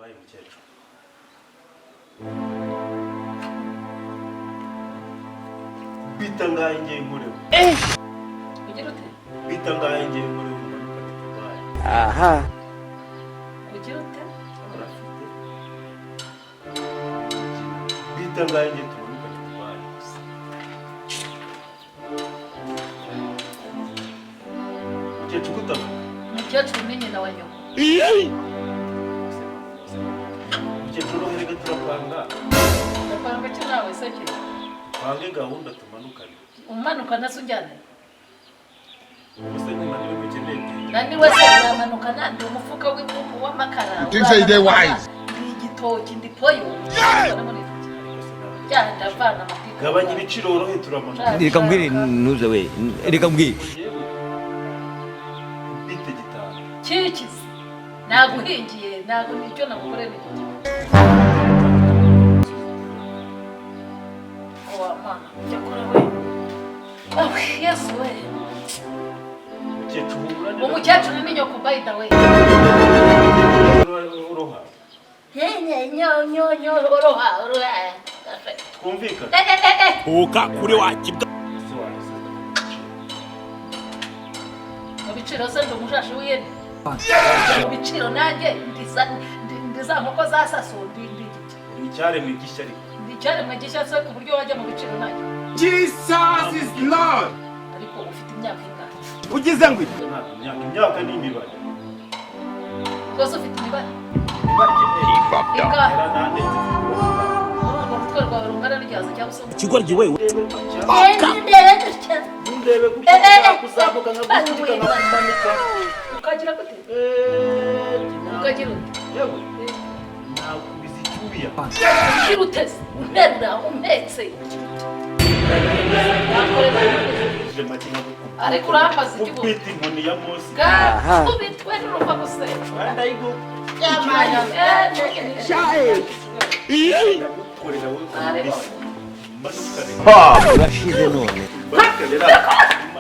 Bye, mukecuru. Bita ngahe ngiye nkoreho? Ugira ute? Bita ngahe ngiye nkoreho umanuka Dubai? Aha. Ugira ute? Urafite. Bita ngahe ngiye tumanuka Dubai? Mukecuru, kutavuga. Umukecuru ni nyina wa nyoko. Mukecuru, reka turapanga. Ndapanga ki nawe se ki? Pange gahunda tumanukane. Umanuka na se unjyane? Gusa nyuma niba mukeneye byinshi. Na niwe se uramanukana? Ndi umufuka w'amakara. Think say they Uramanukana? wise. Ndi igitoki, ndi poyo. Ariko se nawe- Bya ndavana amatiku. Gabanya ibiciro worohe, turamanuka. Reka mbwire ntuze we, reka mbwire. Yewe, bite gitanu. Kikize naguhingiye, ntabwo nicyo nagukorera ni igiti. Wa mana, cyakora we, awe Yesu we. Mukecuru, humura. Umukecuru ni nyoko, by the way. Uroha. Nyo nyo nyo, oroha oroha. Twumvikane. Eh, eh, eh, eh. Huka kuri wa kibwa. Ese wahise? Mu biciro se ndi umushashi w'ihene? Mu biciro nanjye ndi za nkoko za saso, ndi igiti. Uri icyaremwe gishya ariko. Ndi icyaremwe gishya se ku buryo wajya mu biciro nanjye? Jesus is Lord. Ariko ufite imyaka ingahe? Ugize ngo iki? Ntabwo imyaka ni imibare. Rwose ufite imibare? Imibare. Ingahe? Yaranandenze. Urumva urutwe rwawe rungana n'igihaza cyangwa se? Ikigoryi we. Ndebe gutya. Ntundebe gutya, nakuzamuka nkagusunika nkakumanika. Ukagira gute? Ukagira ute? Yewe, nakubiza icyuya. Ugira uteze unterura umpetse? Wakorera? Ije make nkagukubita. Ariko urambaza iki? Kubita inkoni ya Mose. Gakubitwe n'uruva gusenya. Ndayigu. Ndagukorera wowe. Ariko Manukane. Urashize none. Manukane.